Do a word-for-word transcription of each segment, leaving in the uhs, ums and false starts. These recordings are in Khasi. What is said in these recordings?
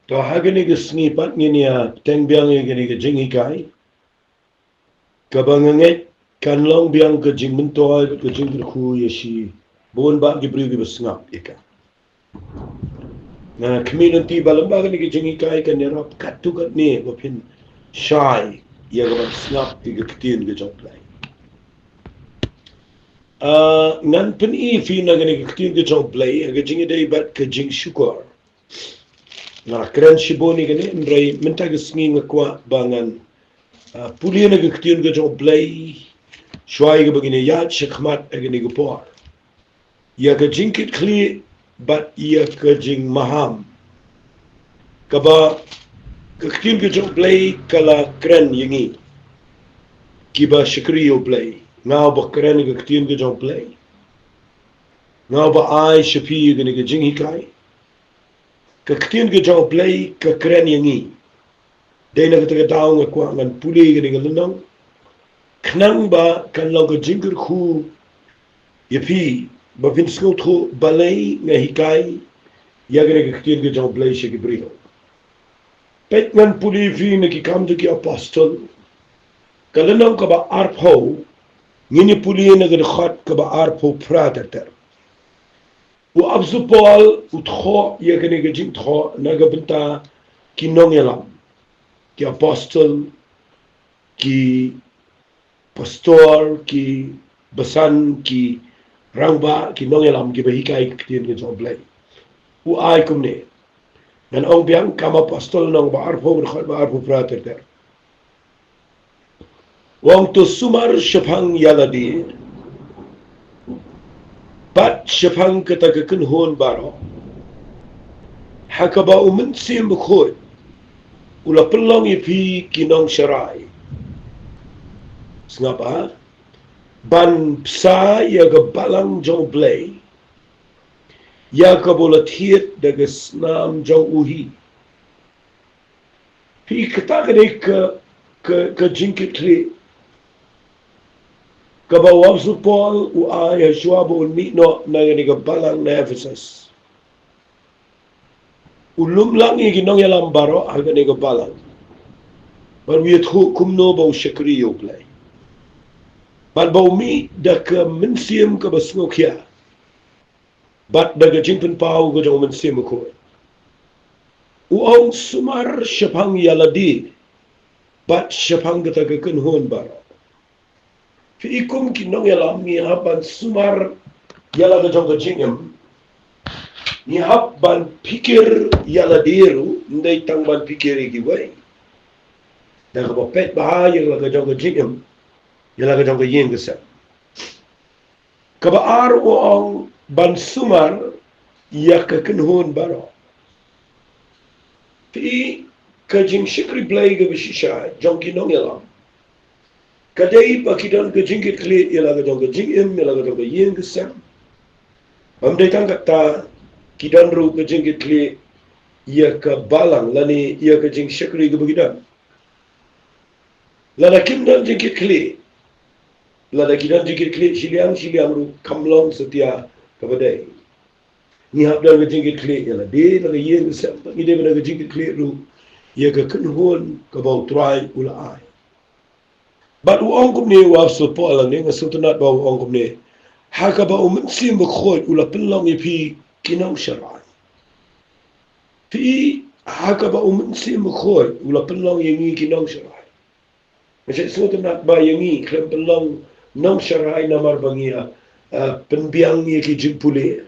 To ha kane ka sngi pat ngin ïa teng biang ïa kane ka jinghikai. Kaba nga ngeit kan long biang ka jingmyntoi bad ka jingkyrkhu ïa shibun bah ki briew kiba sngap ïa ka. Nga khmih lynti ba lem bad kane ka jinghikai kan ïarap katto katne ba phin shai ïa kaban sngap ïa ka ktien ka jong U Blei. Ah, ngan pyni ïa phi na kane ka ktien ka jong U Blei ha ka jingïadei bad ka jingshukor. Nga la kren shibun ïa kane, hynrei mynta ka sngi nga kwah ba ngan, ah, pule na ka ktien ka jong U Blei shuwa ïa kaba ngin ïaid shakhmat ha kane ka por. Ïa ka jingkitkhlieh bad ïa ka jingmaham kaba ka ktien ka jong U Blei ka la kren ïa ngi kiba shakri ïa U Blei. Nga uba kren ïa ka ktien ka jong U Blei, nga uba ai sha phi ïa kane ka jinghikai. Ka ktien ka jong U Blei ka kren ïa ngi. Dei na kata ka daw nga kwah ngan pule ïa kane ka lynnong, khnang ba kan long ka jingkyrkhu ïa phi ba phin sngewthuh balei nga hikai ïa kane ka ktien ka jong U Blei sha ki briew. Peit, ngan pule ïa phi na Ki Kam jong ki Apostol, ka lynnong kaba arphew, ngin ïa pule na ka dkhot kaba arphew phra ter ter. U Apostol Paul u thoh ïa kane ka jingthoh na ka bynta ki nongïalam, ki apostol, ki pastor, ki basan, ki rangbah, ki nongïalam kiba hikai ka ktien ka jong U Blei. U ai kumne. Ngan ong biang, Ki Kam Apostol lynnong ba arphew, dkhot ba arphew phra ter ter. U ong, to sumar shaphang ïa lade bad shaphang kata ka kynhun baroh, ha kaba U Mynsiem Bakhuid u la pynlong ïa phi ki nongsharai. Sngap ah, ban bsa ïa ka balang jong U Blei, ïa kaba u la thied da ka snam jong u hi. Phi, kata ka dei ka, ka, ka jingkitkhlieh kaba u Apostol Paul u ai ha shuwa ba un mih noh na kane ka balang na Ephesus. U lum lang ïa ki nongïalam baroh ha kane ka balang, bad u ïathuh kumno ba u shakri ïa U Blei, bad ba u mih da ka mynsiem kaba sngewkhia, bad da ka jingpynpaw ka jong U Mynsiem Bakhuid. U ong, sumar shaphang ïa lade bad shaphang kata ka kynhun baroh. Phi, kum ki nongïalam ngi hap ban sumar ïa la ka jong ka jingim. Ngi hap ban pyrkhat ïa lade ruh, ym dei tang ban pyrkhat ïa kiwei. Da kaba peit bha ïa la ka jong ka jingim, ïa la ka jong ka ïing ka sem. Kaba ar, u ong ban sumar ïa ka kynhun baroh. Phi, ka jingshakri Blei kaba shisha jong ki nongïalam ka dei ba ki don ka jingkitkhlieh ïa la ka jong ka jingim, ïa la ka jong ka ïing ka sem. Bym dei tang kata, ki don ruh ka jingkitkhlieh ïa ka balang lane ïa ka jingshakri kaba ki don. Lada kim don jingkitkhlieh, lada ki don jingkitkhlieh shiliang shiliang ruh, kam long satia kaba dei. Ngi hap don ka jingkitkhlieh ïa lade, la ka ïing ka sem, ngi dei ban don ka jingkitkhlieh ruh ïa ka kynhun kaba U Trai u la ai. Bad u ong kumne, u Apostol Paul, nga sngewtynnat ba u ong kumne, ha kaba U Mynsiem Bakhuid u la pynlong ïa phi ki nongsharai. Phi, ha kaba U Mynsiem Bakhuid u la pynlong ïa ngi ki nongsharai. Nga sngewtynnat ba ïa ngi khlem pynlong nongsharai namar ba ngi ïa, ah, pynbiang ïa ki jingpule.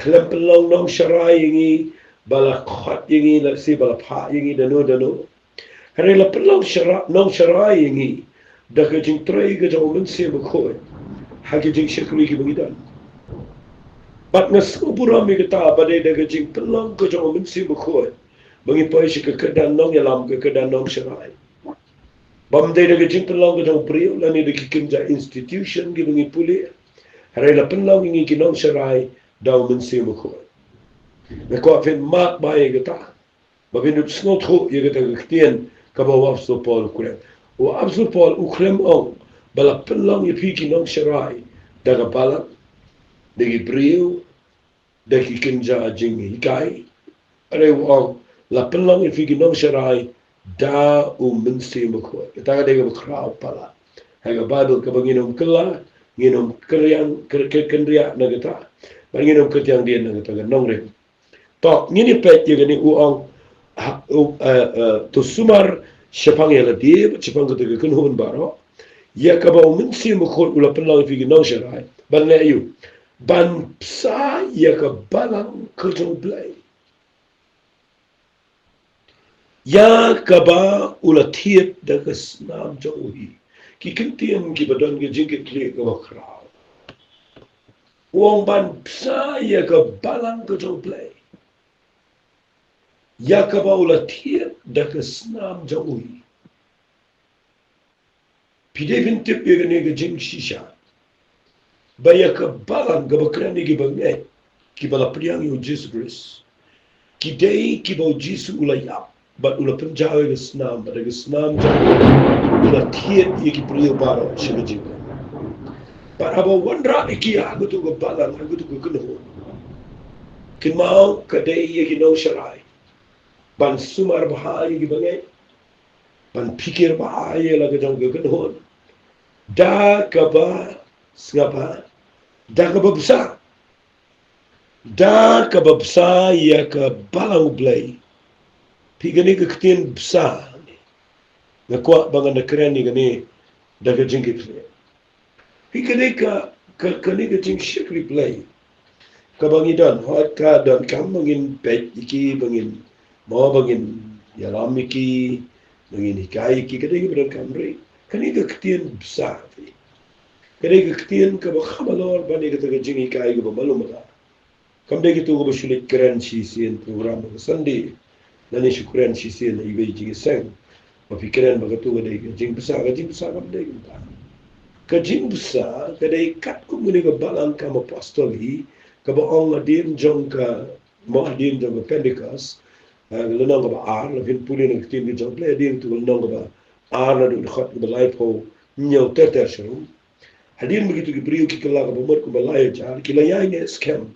Khlem pynlong nongsharai ïa ngi ba la khot ïa ngi, lehse ba la phah ïa ngi da no da no. Hynrei la pynlong shara-, nongsharai ïa ngi da ka jingtrei ka jong U Mynsiem Bakhuid ha ki jingshakri kiba ngi don. Bad nga sngewburom ïa kata ba dei da ka jingpynlong ka jong U Mynsiem Bakhuid ba ngi poi sha ka kyrdan nongïalam, ka kyrdan nongsharai. Bym dei da ka jingpynlong ka jong u briew lane da ki kynja institution kiba ngi pule. Hynrei la pynlong ïa ngi ki nongsharai da U Mynsiem Bakhuid. Nga kwah phin mad bha ïa kata, ba phin sngewthuh ïa kata ka ktien kaba u Apostol Paul u kren. U Apostol Paul u khlem ong ba la pynlong ïa phi ki nongsharai da ka balang, da ki briew, da ki kynja jinghikai. Hynrei u ong la pynlong ïa phi ki nongsharai da u Mynsiem Bakhuid. Kata ka dei kaba khraw palat ha ka Baibl, kaba ngin ym kylla, ngin ym kynriang, kyn-, kyn-, kynriah na kata, bad ngin ym kyrtiang dien na kata ka nongrim. To, ngin ïa peit ïa kane, u ong, ha, u, eh, eh, to sumar shaphang ïa lade bad shaphang kata ka kynhun baroh, ïa kaba u Mynsiem Bakhuid u la pynlong ïa phi ki nongsharai ban leh aïu? Ban bsa ïa ka balang ka jong U Blei, ïa kaba u la thied da ka snam jong u hi. Ki kyntien kiba don ka jingkitkhlieh kaba khraw. U ong ban bsa ïa ka balang ka jong U Blei, ïa kaba u la thied da ka snam jong u hi. Phi dei phin tip ïa kane ka jingshisha, ba ïa ka balang kaba kren ïa ki bangeit kiba la pdiang ïa u Jisu Khrist, ki dei kiba u Jisu u la ïap bad u la pynjaw ïa ka snam, bad ïa ka snam jong u la thied ïa ki briew baroh sha ka jingim. Bad haba wanrah ïa ki ha kato ka balang, ha kato ka kynhun, kynmaw ka dei ïa ki nongsharai ban sumar bha ïa ki bangeit, ban phikir bha ïa la ka jong ka kynhun, da kaba sngap bha, da kaba bsa, da kaba bsa ïa ka balang U Blei. Phi, kane ka ktien bsa, nga kwah ba ngan da kren ïa kane da ka jingkitkhlieh. Phi, kane ka, ka, kane ka jingshakri Blei kaba ngi don, hooid ka donkam ba ngin peit ïa ki, ba ngin, mo, ba ngin ïalam ïa ki, ba ngin hikai ïa ki, ka dei kaba donkam, hynrei kane ka ktien bsa, phi, ka dei ka ktien kaba kham halor ban ïa kata ka jinghikai kaba malu mala. Kam dei kato kaba shu leit kren shisien program ka Sunday, lane shu kren shisien ha iwei i jingïaseng, ba phi kren ba kato ka dei ka jingbsa, ka jingbsa kam dei kumta. Ka jingbsa ka dei katkum kane ka balang kam apostol hi, kaba ong hadien jong ka, mo, hadien jong ka Pentecost, eh, lynnong kaba ar, la phin pule na ka ktien ka jong U Blei, hadien kato ka lynnong kaba ar, naduh dkhot kaba laiphew hynñiew ter ter sharum. Hadien ba kito ki briew ki kylla kaba mut kumba lai hajar, ki la ïaineh skhem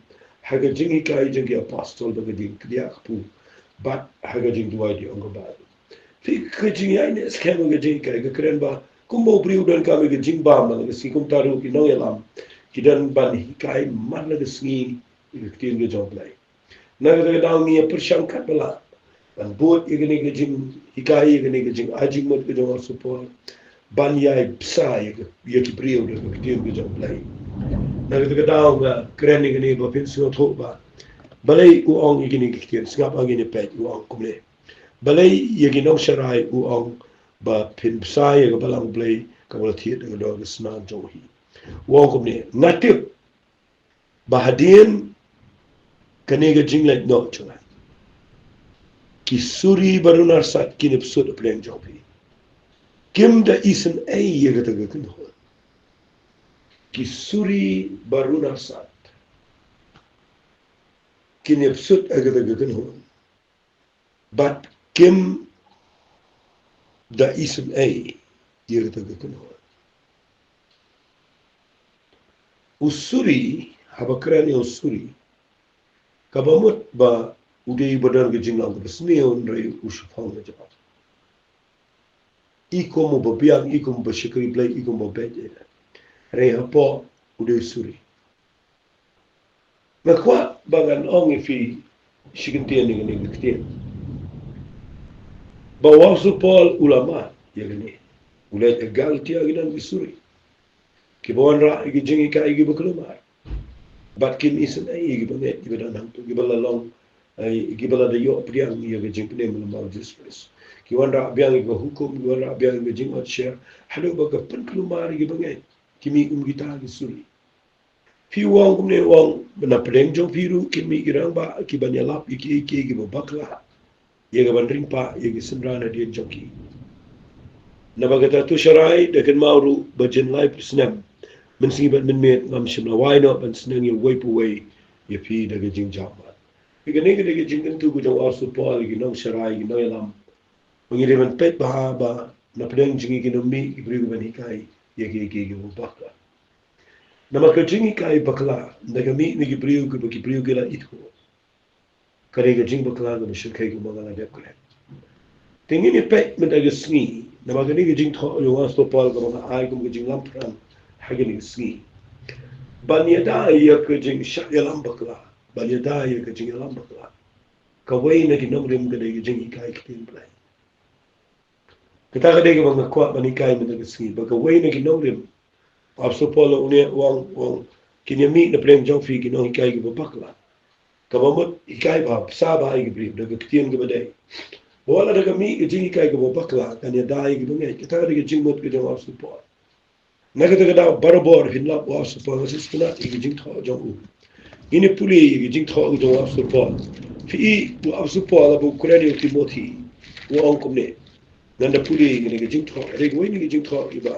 ha ka jinghikai jong ki apostol bad ka jingkdiah kpu bad ha ka jingduwai, ong ka Baibl. Phi, ka jingïaineh skhem ha ka jinghikai ka kren ba kumba u briew u donkam ïa ka jingbam, ha ka sngi kumta ruh ki nongïalam ki don ban hikai man la ka sngi ïa ka ktien ka jong U Blei. Na kata ka daw ngi ïa pyrshang katba lah ban bud ïa kane ka jinghikai, ïa kane ka jingai jingmut ka jong u Apostol Paul, ban ïai bsa ïa ka, ïa ki briew da ka ktien ka jong U Blei. Na kata ka daw nga kren ïa kane ba phin sngewthuh ba balei u ong ïa kine ki ktien. Sngap, ngin ïa peit, u ong kumne. Balei ïa ki nongsharai u ong ba phin bsa ïa ka balang U Blei kaba la thied da ka doh ka snam jong u hi? U ong kumne, nga tip ba hadien kane ka jingleit noh jong nga, ki suri ba run arsat kin ïa bsut hapdeng jong phi. Kim da isynei ïa kata ka kynhun. Ki suri ba run arsat kin ïa bsut ha kata ka kynhun. Bad kim da isynei ïa kata ka kynhun. U suri, haba kren ïa u suri, kaba mut ba u dei uba don ka jinglong kaba sniew, hynrei u shiphew na jong. I kum uba biang, i kum uba shakri Blei, i kum uba beit. Hynrei hapoh u dei u suri. Nga kwah ba ngan ong ïa phi shi kyntien ïa kane ka ktien. Ba u Apostol Paul u la mad ïa kane. U leit ha Galatia, ki don ki suri kiba wanrah ïa ki jinghikai kiba kulmar. Bad kim isynei ïa ki bangeit kiba don hangto, kiba la long, eh, kiba la da ïoh pdiang ïa ka jingpynim lyngba u Jisu Khrist. Ki wanrah biang ïa ka hukum, ki wanrah biang ïa ka jingmut sha, haduh ba ka pynkulmar ïa ki bangeit. Ki mih kum kita ki suri. Phi, u ong kumne, u ong ba na pdeng jong phi ruh kin mih ki rangbah kiban ïalap ïa kiei kiei kiba bakla ïa kaban ring pah ïa ki synran hadien jong ki. Naba kata to sharai, da kynmaw ruh ba jin laiphew snem mynsngi bad mynmiet ngam shym la wai noh ban sneng ïa uwei pa uwei ïa phi da ka jingjahmat. Phi, kane ka dei ka jingkyntu ka jong u Apostol Paul ïa ki nongsharai, ki nongïalam. Ba ngi dei ban peit bha ba na pdeng jong ngi kin ym mih ki briew kiban hikai ïa kiei kiei kiba bakla. Namar ka jinghikai bakla, ynda ka mih na ki briew kiba, ki briew ki la ithuh, Ka dei ka jingbakla kaba shyrkhei kumba nga la dep kren. Te ngin ïa peit mynta ka sngi, namar kane ka jingthoh jong u Apostol Paul kaba nga ai kum ka jinglamphrang ha kane ka sngi, ban ïada ïa ka jingshah ïalam bakla, ban ïada ïa ka jingïalam bakla. Kawei na ki nongrim ka dei ka jinghikai ktien Blei. Kata ka dei kaba nga kwah ban hikai mynta ka sngi, ba kawei na ki nongrim, u Apostol Paul u ong, u ong, kin ïa mih na pdeng jong phi ki nonghikai kiba bakla. Kaba mut hikai bha, pynshai bha ïa ki briew da ka ktien kaba dei. Ba wat la da ka mih ka jinghikai kaba bakla, kan ïada ïa kiba ngeit. Kata ka dei ka jingmut ka jong u Apostol Paul. Na kata ka daw barabor phin lap u Apostol Paul, nga sngewtynnat ïa ka jingthoh jong u. Ngin ïa pule ïa ka jingthoh jong u Apostol Paul. Phi i u Apostol Paul haba u kren ïa u Timothi, u ong kumne. Ngan da pule ïa ka jingthoh, ka dei kawei na ka jingthoh kiba,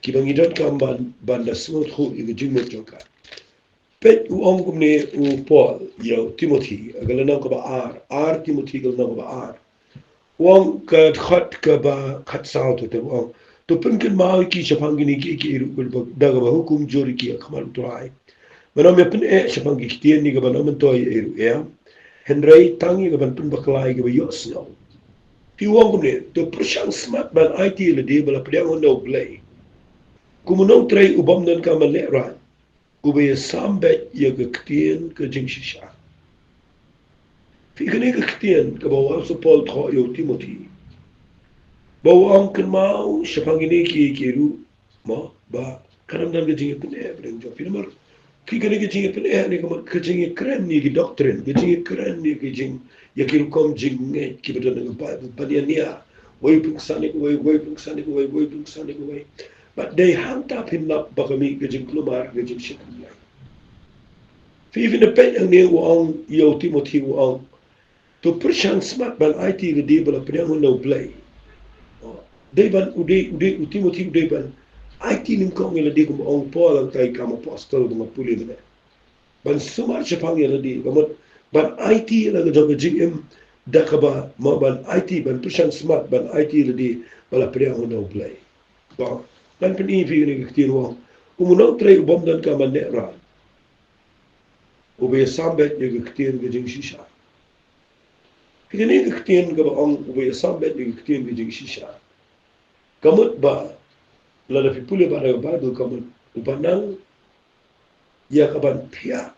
kiba ngi donkam ban, ban da sngewthuh ïa ka jingmut jong ka. Peit u ong kumne u Paul ïa u Timothi, ha ka lynnong kaba ar, ar Timothi ka lynnong kaba ar. U ong ka dkhot kaba khatsaw te te u ong. To pynkynmaw ïa ki shaphang kine kiei kiei ruh, da kaba hukum jur ïa ki ha khmat u Trai. Ba ym ïa pyneh shaphang ki ktien ïa kaban ym myntoi ei ruh ei. Hynrei tang ïa kaban pynbakla ïa kiba ïohsngew. Te u ong kumne, to pyrshang smat ban aiti ïa lade ba la pdiang hynda U Blei, kum u nongtrei u bym donkam ban lehraiñ, uba ïasam beit ïa ka ktien ka jingshisha. Phi, kane ka ktien kaba u Apostol Paul u thoh ïa u Timothi, ba u ong kynmaw shaphang kine kiei kiei ruh, mo, ba kan ym don ka jingïapyneh pdeng jong phi namar. Phi, kane ka jingïapyneh ne ka, ka jingïakren ïa ki doctrine, ka jingïakren ïa ki jing, ïa ki rukom jingngeit kiba don ha ka Baibl, ban ïania wei u pynksan ïa kawei, wei u pynksan ïa kawei, wei u pynksan ïa kawei. Bad dei hangta phin lap ba ka mih ka jingkulmar, ka jingshit kumne. Phi, phin da peit hangne u ong ïa u Timothi, u ong, to pyrshang smat ban aiti ïa lade ba la pdiang hynda U Blei. Dei ban, u dei, u dei, u Timothi u dei ban aiti nyngkong ïa lade kumba ong Paul hangta ha ki Kam Apostol ba nga pule mynne. Ban sumar shaphang ïa lade, ba mut ban aiti ïa la ka jong ka jingim da kaba, mo, ban aiti, ban pyrshang smat ban aiti ïa lade ba la pdiang hynda U Blei. Ba ngan pyni ïa phi kane ka ktien u ong, kum u nongtrei u bym donkam ban lehraiñ, uba ïasam beit ïa ka ktien ka jingshisha. Phi, kane ka ktien kaba ong uba ïasam beit ïa ka ktien ka jingshisha, ka mut ba lada phi pule bha da ka Baibl, ka mut uba nang ïa kaban thiah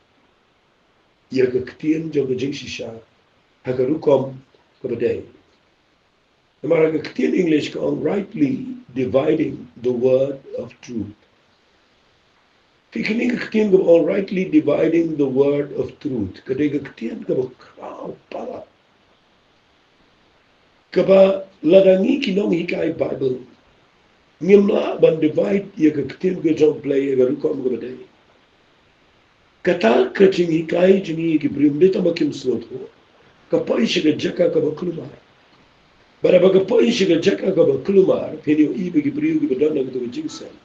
ïa ka ktien jong ka jingshisha ha ka rukom kaba dei. Namar ha ka ktien English ka ong rightly dividing the word of truth. Phi, kane ka ktien kaba ong rightly dividing the word of truth, ka dei ka ktien kaba khraw palat. Kaba lada ngi ki nonghikai Baibl ngim lah ban divide ïa ka ktien ka jong U Blei ïa ka rukom kaba dei, kata ka jinghikai jong ngi ïa ki briew ym dei tang ba kim sngewthuh, ka poi sha ka jaka kaba kulmar. Bad haba ka poi sha ka jaka kaba kulmar, phin ïohi ba ki briew kiba don ha kato ka jingseng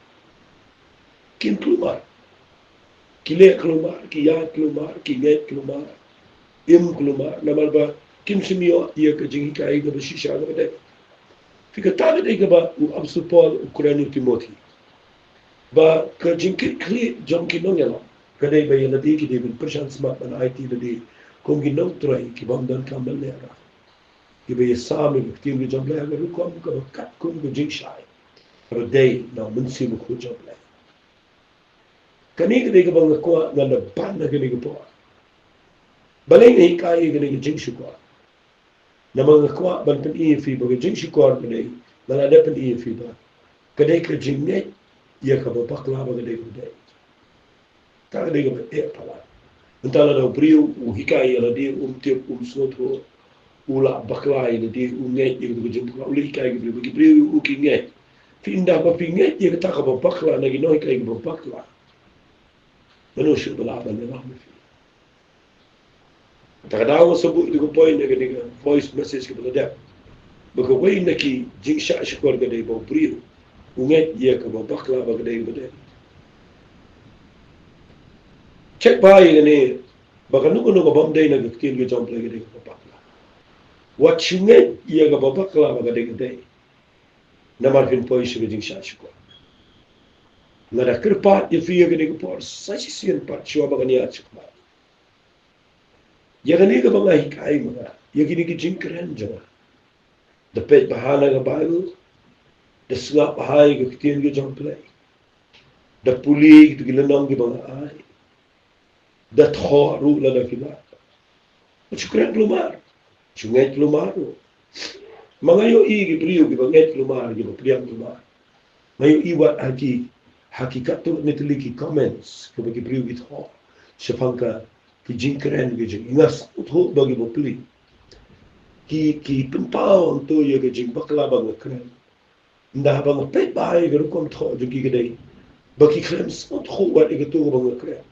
kin kulmar. Ki leh kulmar, ki ïaid kulmar, ki ngeit kulmar, im kulmar, namar ba kim shym ïoh ïa ka jinghikai kaba shisha kaba dei. Phi, kata ka dei kaba u Apostol Paul u kren ïa u Timothi, ba ka jingkitkhlieh jong ki nongïalam ka dei ba ïa lade ki dei ban pyrshang smat ban aiti ïa lade kum ki nongtrei ki bym donkam ban lehraiñ, kiba ïasam ïa ka ktien ka jong U Blei ha ka rukom kaba katkum ka jingshai kaba dei na u Mynsiem Bakhuid jong U Blei. Kane ka dei kaba nga kwah ngan da ban ha kane ka por. Balei nga hikai ïa kane ka jingshukor? Namar nga kwah ban pyni ïa phi ba ka jingshukor ka dei, nga la dep pyni ïa phi ba ka dei ka jingngeit ïa kaba bakla ba ka dei kaba dei. Kata ka dei kaba eh palat. Mynta lada u briew u hikai ïa lade um tip, um sngewthuh, u la bakla ïa lade, u ngeit ïa kaba ka jingbakla, u la hikai ïa ki briew ba ki briew ïa u ki ngeit. Phi, ynda ba phi ngeit ïa kata kaba bakla na ki nonghikai kiba bakla, mano shuh ba lah ban ïalam ïa phi? Te ka daw nga sa buh ïa ka point ha kane ka voice message kaba la dep, ba kawei na ki jingshah shukor ka dei ba u briew u ngeit ïa kaba bakla ba ka dei kaba dei. Check bha ïa kane, ba kano kano ka bym dei na ka ktien ka jong U Blei ka dei kaba bakla. Wat shu ngeit ïa kaba bakla ba ka dei ka dei. Namar phin poi sha ka jingshah shukor. Nga da kyrpad ïa phi ha kane ka por sa shisien pat shuwa ba ngan ïaid shakhmat. Ïa kane kaba nga hikai ma nga, ïa kine ki jingkren jong nga, da peit bha na ka Baibl, da sngap bha ïa ka ktien ka jong U Blei, da pule ïa kito ki lynnong kiba nga ai, da thoh ruh lada ki lah. Shu kren kulmar, shu ngeit kulmar ruh. Ma nga ïohi ki briew kiba ngeit kulmar, kiba pdiang kulmar. Nga ïohi wat ha ki, ha ki katto katne tylli ki comments kiba ki briew ki thoh shaphang ka, ki jingkren ki jong nga. Sngewthuh ba kiba pule ki, ki pynpaw hangto ïa ka jingbakla ba nga kren. Ynda haba nga peit bha ïa ka rukom thoh jong ki, ka dei ba ki khlem sngewthuh wat ïa kato kaba nga kren.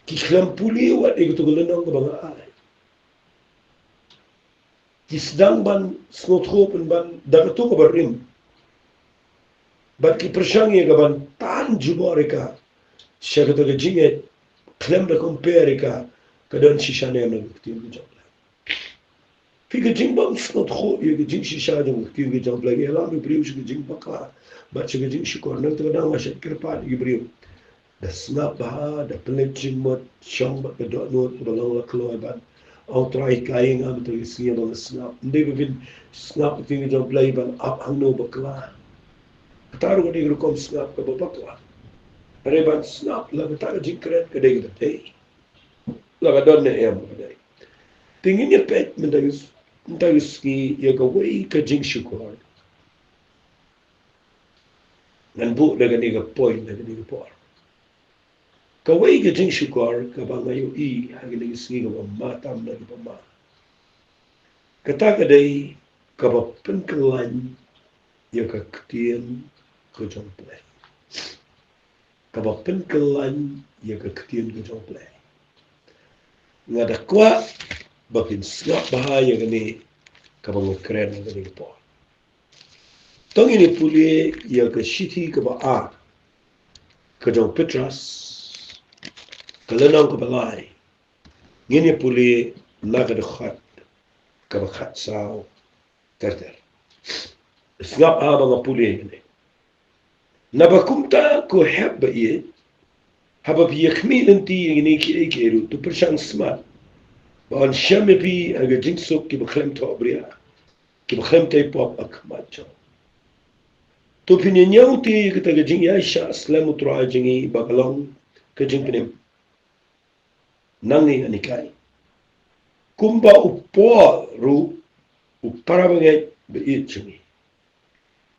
Ki khlem pule wat ïa kato ka lynnong kaba nga ai. Ki sdang ban sngewthuh pynban da kato kaba rim, bad ki pyrshang ïa ka ban tan jubor ïa ka sha kato ka jingngeit, khlem da compare ïa ka, ka don shisha ne em na ka ktien ka jong U Blei. Phi, ka jingbym sngewthuh ïa ka jingshisha jong ka ktien ka jong U Blei ka ïalam ïa u briew sha ka jingbakla bad sha ka jingshukor. Nangta ka dang, nga shait kyrpad ïa ki briew, da sngap bha, da pynleit jingmut, shong bad ka dohnud kaba long la kloi bad ong, Trai, hikai ïa nga mynta ka sngi ba nga sngap. Ym dei ba phin sngap ka ktien ka jong U Blei ban ap hangno bakla. Kata ruh ka dei ka rukom sngap kaba bakla. Hynrei ban sngap la kata ka jingkren ka dei kaba dei, la ka don ne em kaba dei. Te ngin ïa peit mynta ka, mynta ka sngi ïa kawei ka jingshukor. Ngan buh da kane ka point, da kane ka por. Kawei ka jingshukor kaba nga ïohi ha kane ka sngi kaba ma tam na kiba ma, kata ka dei kaba pynkylla ïa ka ktien ka jong U Blei. Kaba pynkylla ïa ka ktien ka jong U Blei. Nga da kwah ba phin sngap bha ïa kane kaba nga kren ha kane ka por. To ngin ïa pule ïa ka shithi kaba ar ka jong u Petros, ka lynnong kaba lai. Ngin ïa pule na ka dkhot kaba khatsaw ter ter. Sngap haba nga pule ïa kane. Naba kumta, ko hep ba ïeit, haba phi ïa khmih lynti ïa kine kiei kiei ruh, to pyrshang smat ba yn shem ïa phi ha ka jingsuk kiba khlem thohbria, kiba khlem tei pop ha khmat jong. To phin ïa ñiewti ïa kata ka jingïaishah slem U Trai jong ngi ba ka long ka jingpynim. Nangne ngan hikai. Kumba u Paul ruh, u para bangeit ba ïeit jong ngi,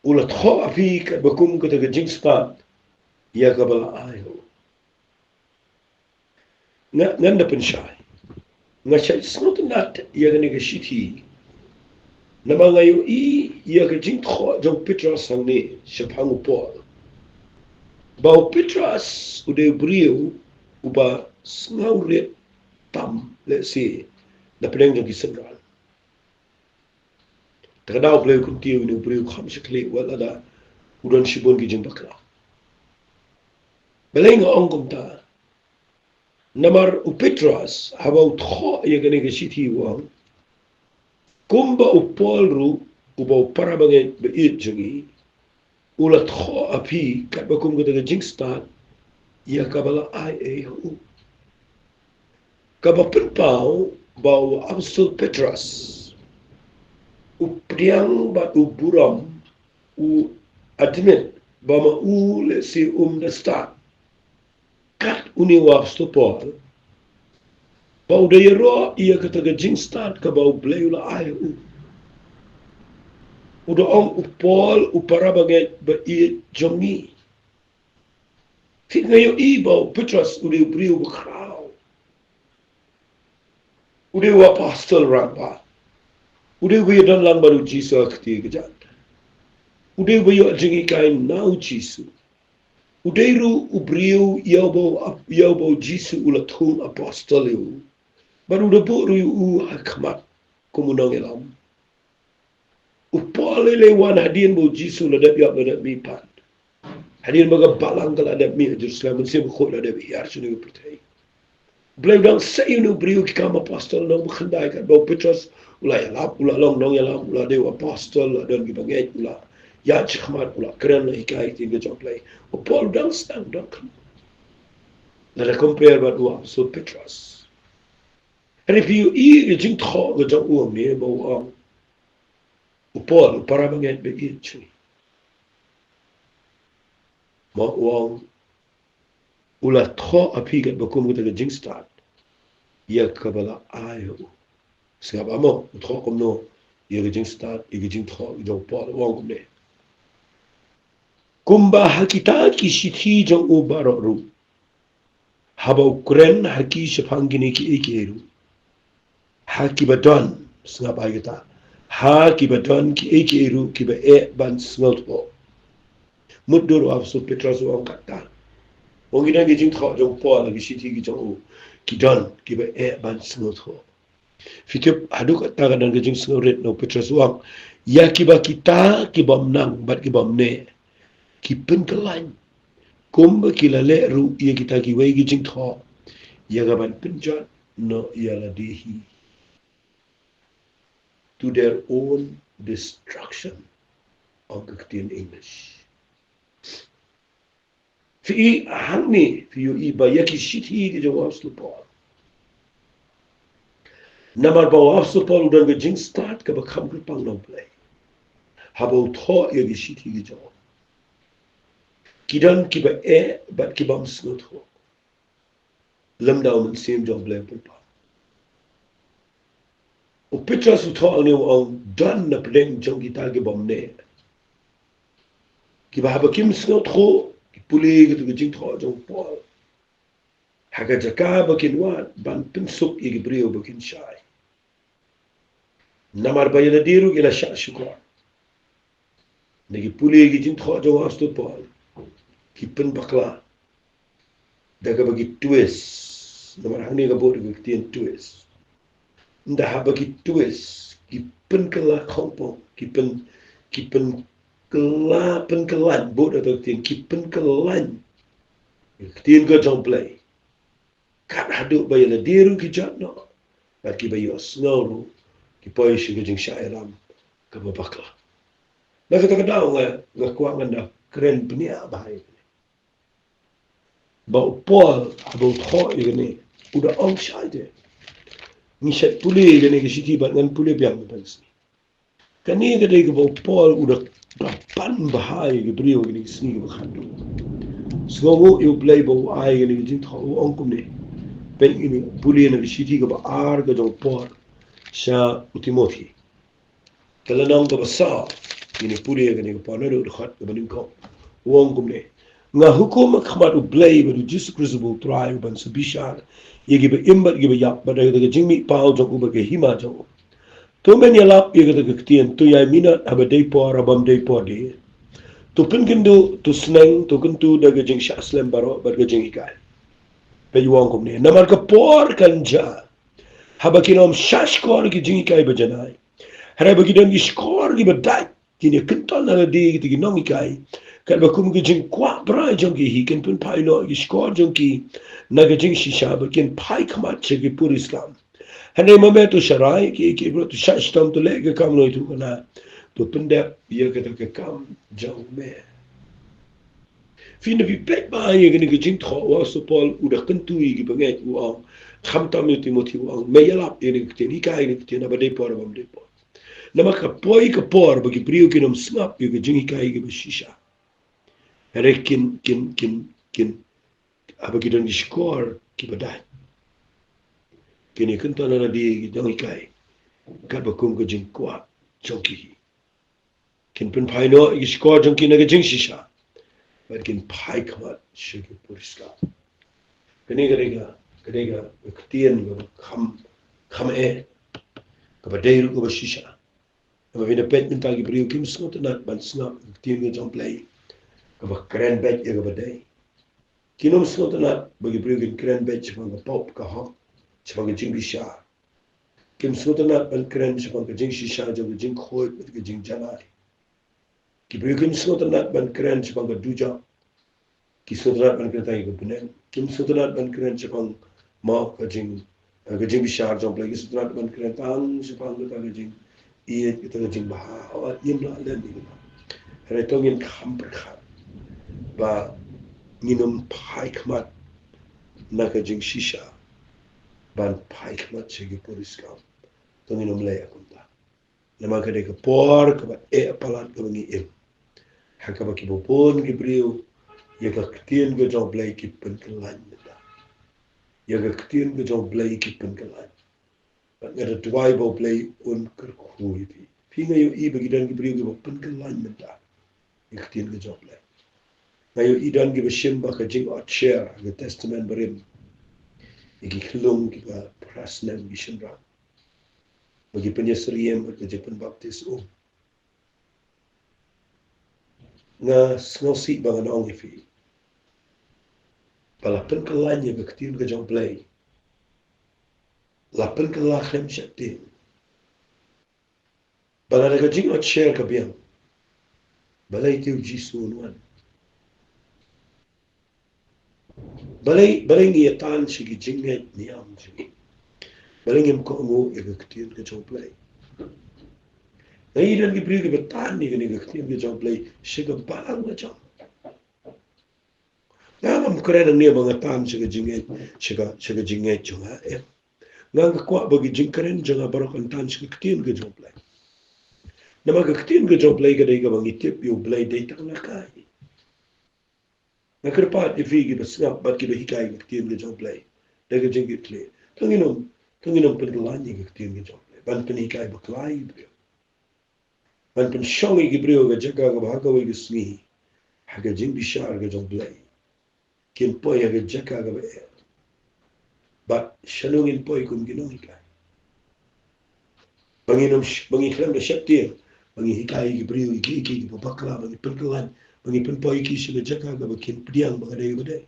u la thoh ha phi katba kum kata ka jingstad ïa kaba la ai ha u. Nga, ngan da pynshai. Nga shait sngewtynnat ïa kane ka shithi. Namar nga ïohi ïa ka jingthoh jong u Petros hangne shaphang u Paul, ba u Petros u dei u briew uba sngewrit tam lehse na pdeng jong ki synran. Te ka dei U Blei u kyntiew ïa une u briew kham shakri wat lada u don shibun ki jingbakla. Balei nga ong kumta? Namar u Petros, haba u thoh ïa kane ka shithi, u ong, kumba u Paul ruh, uba u para bangeit ba ïeit jong ngi, u la thoh ha phi katba kum kata ka jingstad ïa kaba la ai ei ha u. Kaba pynpaw ba u Apostol Petros u pdiang bad u burom, u admit ba ma u lehse um da stad kat une u Apostol Paul, ba u da ïaroh ïa kata ka jingstad kaba U Blei u la ai ha u. U da ong, u Paul u para bangeit ba ïeit jong ngi. Te nga ïohi ba u Petros u dei u briew ba khraw. U dei u apostol rangbah. U dei uba ïadon lang bad u Jisu ha ka kti ka jait. U dei uba ïoh jinghikai na u Jisu. U dei ruh u briew ïa uba u ap-, ïa uba u Jisu u la thung apostol ïa u. Bad u da buh ruh ïa u ha khmat kum u nongïalam. U Paul u la wan hadien ba u Jisu u la dep ïap, la dep mih pat. Hadien ba ka balang ka la dep mih ha Jerusalem, mynsiem bakhuid la dep hiar sha une u pyrthei. U Blei u dang sei ïa une u briew ki kam apostol, nongbakhyndai, katba u Petros u la ïalap, u la long nongïalam, u la dei u apostol, u la don ki bangeit, u la ïaid shakhmat, u la kren, la hikai ïa ka ktien ka jong U Blei. U Paul u dang sdang, u dang khlem, lada compare bad u Apostol Petros. Hynrei phi ïohi ïa ka jingthoh ka jong u hangne ba u ong, u Paul, u para bangeit ba ïeit jong ngi, ma u ong, u la thoh ha phi katba kum kata ka jingstad ïa kaba la ai ha u. Sngap, amo u thoh kumno ïa ka jingstad, ïa ka jingthoh jong u Paul, u ong kumne: Kumba ha kita ki shithi jong u baroh ruh, haba u kren ha ki shaphang kine kiei kiei ruh, ha kiba don, sngap bha ïa kata, ha kiba don kiei kiei ruh kiba eh ban sngewthuh. Mutdur u apostol Petros u ong kata. Ong, ki don ki jingthoh jong u Paul ha ki shithi ki jong u, ki don kiba eh ban sngewthuh. Phi tip, haduh katta ka don ka jingsngewrit na u Petros u ong, ïa kiba kita ki bym nang bad ki bym neh ki pynkylla, kumba ki la leh ruh ïa kita kiwei ki jingthoh, ïa ka ban pynjot noh ïa lade hi. To their own destruction, ong ka ktien English. Phi i hangne, phi ïohi ba ïa ki shithi ki jong u apostol Paul, namar ba u apostol Paul u don ka jingstad kaba kham kyrpang na U Blei haba u thoh ïa ki shithi ki jong u. Ki don kiba eh bad ki bym sngewthuh. Lymda u Mynsiem jong U Blei u pynpaw. U Petros u thoh hangne u ong, don na pdeng jong kita ki bym neh, kiba haba kim sngewthuh ki pule kata ka jingthoh jong u Paul, ha ka jaka ba kin wad ban pynsuk ïa ki briew ba kin shai. Namar ba ïa lade ruh ki la shah shukor na ki pule ki jingthoh jong u apostol Paul, ki pynbakla da kaba ki twist. Namar hangne ka bud ka ktien twist. Ynda haba ki twist, ki pynkylla khongpong, ki pyn, ki pynkylla, pynkylla, bud da ka ktien, ki pynkylla ka ktien ka jong U Blei. Kat haduh ba ïa lade ruh ki jot noh, bad kiba ïohsngew ruh ki poi sha ka jingshah ïalam kaba bakla. Na kata ka daw nga, nga kwah ngan da kren bniah bha ïa kane. Ba u Paul haba u thoh ïa kane, u da ong shai te. Ngi shait pule ïa kane ka shithi bad ngan pule biang mynta ka sngi. Kane ka dei kaba u Paul u da, da pan bha ïa ki briew ha kine ki sngi kiba khatduh. Sngewnguh ïa U Blei ba u ai kane ka jingthoh, u ong kumne. Peit ïa kane, pule na ka shithi kaba ar ka jong u Paul sha u Timothi. Ka lynnong kaba saw, ïa kane pule ïa kane ka Paul naduh dkhot kaba nyngkong. U ong kumne. Nga hukum ha khmat U Blei bad U Jisu Khrist uba U Trai uban sa bishar ïa kiba im bad kiba ïap, bad da kata ka jingmihpaw jong u bad ka hima jong u. To men ïalap ïa kata ka ktien, to ïai minot haba dei por, ha bym dei por de. To pynkynduh, to sneng, to kyntu da ka jingshah slem baroh bad ka jinghikai. Peit u ong kumne, namar ka por kan jia haba kin ym shah shkor ki jinghikai ba janai. Hynrei ba ki don ki shkor kiba dait, kin ïa kynthoh na lade kita ki nonghikai, katba kum ka jingkwah brai jong ki hi, kin pynphai noh ki shkor jong ki na ka jingshisha, bad kin phai khmat sha ki puriskam. Hynrei ma me to sharai, ki, ki briew to shah shitom, to leh ka kam u nongïathuhkhana, to pyndep ïa kata ka kam jong me. Phin da phi peit bha ïa kane ka jingthoh, u apostol Paul u da kyntu ïa ki bangeit, u ong, khamtam ïa u Timothi, u ong, me ïalap ïa kane ka ktien, hikai ïa kane ka ktien, haba dei por, ha bym dei por. Namar ka poi ka por ba ki briew kin ym sngap ïa ka jinghikai kaba shisha. Hynrei kin, kin, kin, kin, haba ki don ki shkor kiba dait, kin ïa kynthoh na lade ki nonghikai katba kum ka jingkwah jong ki. Kin pynphai noh ïa ki shkor jong ki na ka jingshisha, bad kin phai khmat sha ki puriskam. Kane ka dei ka, ka dei ka ktien kaba kham, kham eh, kaba dei ruh kaba shisha. Namar phin da peit mynta ki briew kim sngewtynnat ban sngap ka ktien ka jong U Blei kaba kren beit ïa kaba dei. Kim sngewtynnat ba ki briew kin kren beit shaphang ka pop ka hok, shaphang ka jingbishar. Kim sngewtynnat ban kren shaphang ka jingshisha jong ka jingkhuid bad ka jingjanai. Ki briew kim sngewtynnat ban kren shaphang ka dujok. Ki sngewtynnat ban kren tang ïa ka bneng. Kim sngewtynnat ban kren shaphang, mo, ka jing, eh, ka jingbishar jong U Blei. Ki sngewtynnat ban kren tang shaphang kata ka jingïeit, kata ka jingbha. Haba ïa la leh ïa kata. Hynrei to ngin kham pyrkhat ba ngin ym phai khmat na ka jingshisha. ban phai khmat sha ki puriskam. To ngin ym leh kumta. Namar ka dei ka por kaba eh palat kaba ngi im, ha kaba kiba bun ki briew ïa ka ktien ka jong U Blei ki pynkylla mynta. Ïa ka ktien ka jong U Blei ki pynkylla. Bad nga da duwai ba U Blei un kyrkhu ïa phi. Phi, nga ïohi ba ki don ki briew kiba pynkylla mynta ïa ka ktien ka jong U Blei. Nga ïohi don kiba shim ba ka jingot share ka Testament Barim ïa ki khyllung kiba phra snem ki shynrang, ba ki pynïasyriem bad ka jingpynbaptis um. Nga sngewsih ba ngan ong ïa phi ba la pynkylla ïa ka ktien ka jong U Blei, la pynkylla khlem sheptieng. Ba lada ka jingot share ka biang, balei te U Jisu un wan? Balei, balei ngi ïa tan sha ki jingngeit niam jong ngi? Balei ngim kohnguh ïa ka ktien ka jong U Blei? Nga ïohi don ki briew kiba tan ïa kane ka ktien ka jong U Blei sha ka balang lajong. Nga ngam kren hangne ba nga tan sha ka jingngeit, sha ka, sha ka jingngeit jong nga, eh. Nga, nga kwah ba ki jingkren jong nga baroh kan tan sha ka ktien ka jong U Blei. Namar ka ktien ka jong U Blei ka dei kaba ngi tip ïa U Blei dei tang na ka. Nga kyrpad ïa phi kiba sngap bad kiba hikai ka ktien ka jong U Blei da ka jingkitkhlieh. To ngin ym, to ngin ym pynkylla ïa ka ktien ka jong U Blei ban pynhikai bakla ïa ki briew, ban pynshong ïa ki briew ha ka jaka kaba ha kawei ka sngi, ha ka jingbishar ka jong U Blei, kin poi ha ka jaka kaba eh. Bad shano ngin poi kum ki nonghikai? Ba ngin ym sh-, ba ngi khlem da sheptieng, ba ngi hikai ïa ki briew ïa ki, ïa ki, ïa ki ba bakla, ba ngi pynkylla, ba ngi pynpoi ïa ki sha ka jaka kaba kin pdiang ba ka dei kaba dei.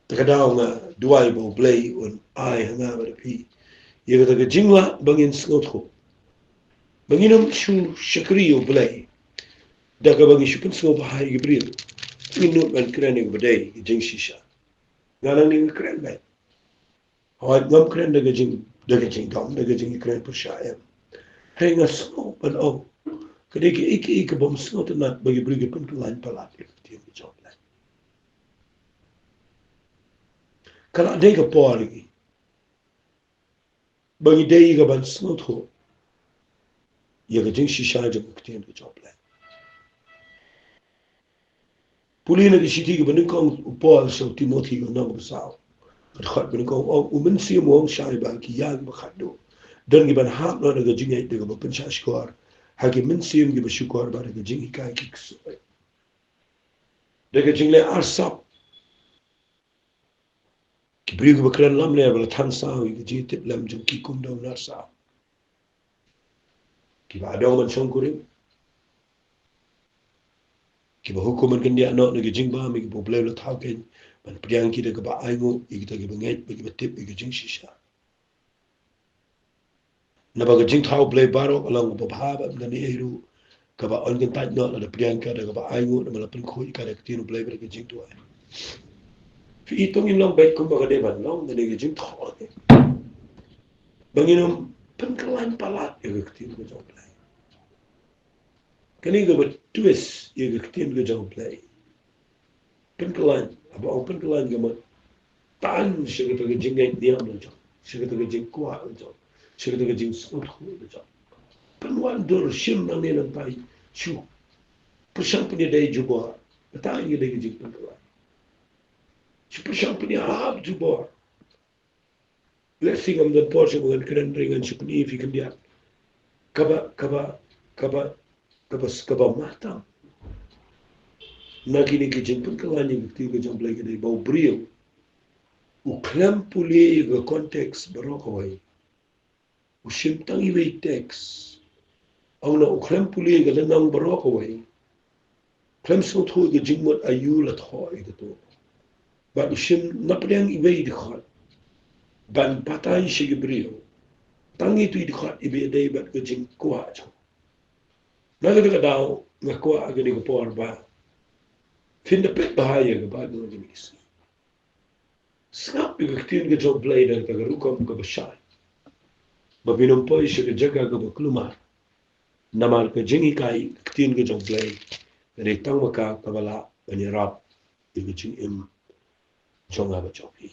Te ka daw nga duwai ba U Blei un ai ha nga bad phi ïa kata ka jinglah ba ngin sngewthuh, ba ngin ym shu shakri ïa U Blei da kaba ngi shu pynsngewbha ïa ki briew. Ngin nud ban kren ïa kaba dei ka jingshisha. Nga nangne nga kren beit. Hooid, ngam kren da ka jing, da ka jingdom, da ka jingkren pyrshah, em. Hynrei nga sngew ban ong, ka dei kaei kaei ka bym sngewtynnat ba ki briew ki pynkylla palat ïa ka ktien ka jong U Blei. Ka la dei ka por ïa ngi ba ngi dei ïa ka ban sngewthuh ïa ka jingshisha jong ka ktien ka jong U Blei. Pule na ka shithi kaba nyngkong u Paul sha u Timothi ka lynnong kaba saw, ka dkhot ba nyngkong, u ong, U Mynsiem u ong shai ba ha ki ïa kiba khatduh don ki ban hap noh na ka jingngeit da kaba pynshah shkor ha ki mynsiem kiba shukor bad da ka jinghikai ki ksuid, da ka jingleh arsap. Ki briew kiba kren lamler ba la than saw ïa ka jingtip lem jong ki kum da u nar saw, kiba adong ban shongkurim, kiba hukum ban kyndiah noh na ka jingbam ïa kiba U Blei u la thaw keiñ, ban pdiang ki da kaba ainguh ïa kita kiba ngeit bad kiba tip ïa ka jingshisha. Naba ka jingthaw U Blei baroh ka long kaba bha bad ym don ei ei ruh kaba yn kyntait noh lada pdiang ka da kaba ainguh, namar la pynkhuid ka da ka ktien U Blei bad ka jingduwai. Phi i, to ngin long beit kumba ka dei ban long, ka dei ka jingthoh, eh, ba ngin ym pynkylla palat ïa ka ktien ka jong U Blei. Kane kaba twist ïa ka ktien ka jong U Blei. Pynkylla, haba ong pynkylla ka mut tan sha kata ka jingngeit niam la jong, sha kata ka jingkwah la jong, sha kata ka jingsngewthuh la jong. Pynwandur shim nangne nangtai, shu pyrshang pynïadei jubor. Kata ka dei ka jingpynkylla. Shu pyrshang pynïahap jubor. Lehse ngam don por shuh ba ngan kren, hynrei ngan shu pyni ïa phi khyndiat kaba, kaba, kaba, kaba, kaba matang na kine ki jingpynkylla ïa ka ktien ka jong U Blei ka dei ba u briew u khlem pule ïa ka context baroh kawei. U shim tang iwei i text. Ong na u khlem pule ïa ka lynnong baroh kawei. Khlem sngewthuh ïa ka jingmut aïu la thoh ïa kato. Bad u shim napdeng iwei i dkhot ban batai sha ki briew. Tang ïa itu i dkhot iba ïadei bad ka jingkwah jong u. Na kata ka daw nga kwah ha kane ka por ba phin da peit bha ïa ka Baibl jong ngi. Sngap ïa ka ktien ka jong U Blei da kata ka rukom kaba shai, ba phin ym poi sha ka jaka kaba kulmar. Namar ka jinghikai ka ktien ka jong U Blei ka dei tang ma ka kaba lah ban ïarap ïa ka jingim jong nga bad jong phi.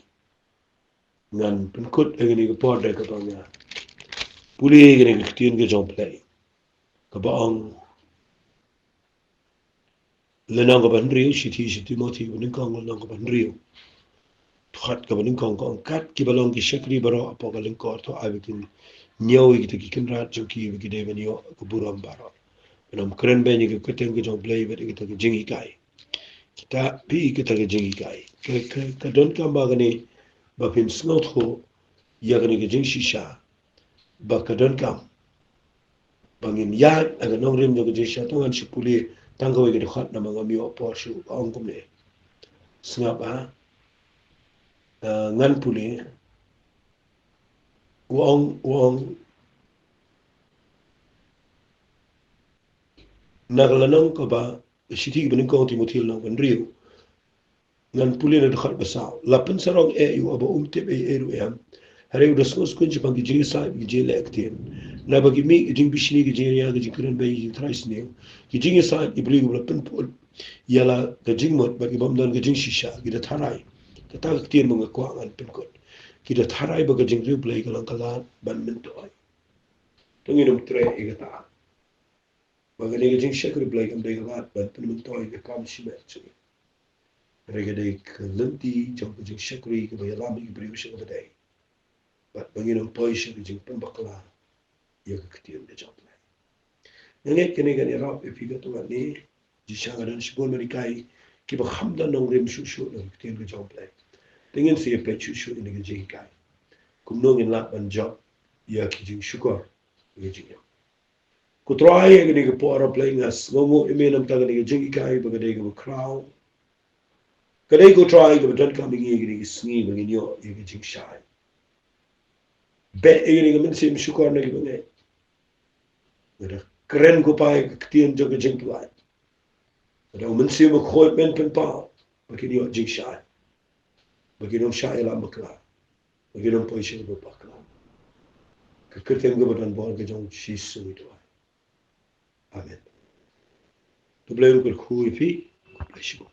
Ngan pynkut ïa kane ka por da kaba nga pule ïa kane ka ktien ka jong U Blei, kaba ong, lynnong kaba hynriew, shithi sha Timothi kaba nyngkong, lynnong kaba hynriew, dkhot kaba nyngkong, ka ong, kat kiba long ki shakri baroh hapoh ka lyngkor, to ai ba kin ñiew ïa kita ki kynrad jong ki, ba ki dei ban ïoh ka burom baroh, ban ym kren beiñ ïa ka kyrteng ka jong U Blei bad ïa kita ki jinghikai. Kita, phi, kita ki jinghikai. Ka, ka, ka donkam ba kane, ba phin sngewthuh ïa kane ka jingshisha, ba ka donkam ba ngin ïaid ha ka nongrim jong ka jingshisha. To ngan shu pule tang kawei ka dkhot namar ngam ïoh por shuh. Ka ong kumne. Sngap, ah. Ah, ngan pule. U ong, u ong, na ka lynnong kaba, shithi kaba nyngkong Timothi lynnong kaba hynriew, ngan pule na dkhot ba saw. La pynsarong eh ïa uba um tip ei ei ruh em? Hynrei u da sngewsynei shaphang ki jingïasaid, ki jingïaleh ktien. Naba ki mih ki jingbishni, ki jingïaria, ki jingkren beiñ, ki jingtharai sniew, ki jingïasaid, ki briew kiba la pynput ïa la ka jingmut bad ki bym don ka jingshisha, ki da tharai. Kata ka ktien ba nga kwah ngan pynkut. Ki da tharai ba ka jingriewblei ka long ka lad ban myntoi. To ngin ym treh ïa kata. Ba kane ka jingshakri Blei kam dei ka lad ban pynmyntoi ïa ka kam shimet jong ngi. Hynrei ka dei ka lynti jong ka jingshakri kaba ïalam ïa ki briew sha kaba dei. Bad ba ngin ym poi sha ka jingpynbakla ïa ka ktien ka jong U Blei. Nga ngeit kane kan ïarap ïa phi katto katne. Jingshisha nga don shibun ban hikai kiba kham don nongrim shuh shuh na ka ktien ka jong U Blei. Te ngin sa ïapeit shuh shuh ïa kane ka jinghikai. Kumno ngin lah ban jop ïa ki jingshukor, ïa ki jingim. Ko Trai, ha kane ka por, A Blei, nga sngewnguh ïa me namar kane ka jinghikai ba ka dei kaba khraw. Ka dei, ko Trai, kaba donkam ïa ngi ha kine ki sngi ba ngin ïoh ïa ka jingshai. Beh ïa kane ka mynsiem shukor na kiba ngeit. Nga da kren, ko Pa, ïa ka ktien jong ka jingpyllait. Nga da u Mynsiem Bakhuid men pynpaw ba kin ïoh jingshai, ba kin ym shah ïalam bakla, ba kin ym poi sha kaba bakla. Ka kyrteng kaba don bor ka jong U Jisu ngi duwai. Amen. To U Blei un kyrkhu ïa phi. God bless you.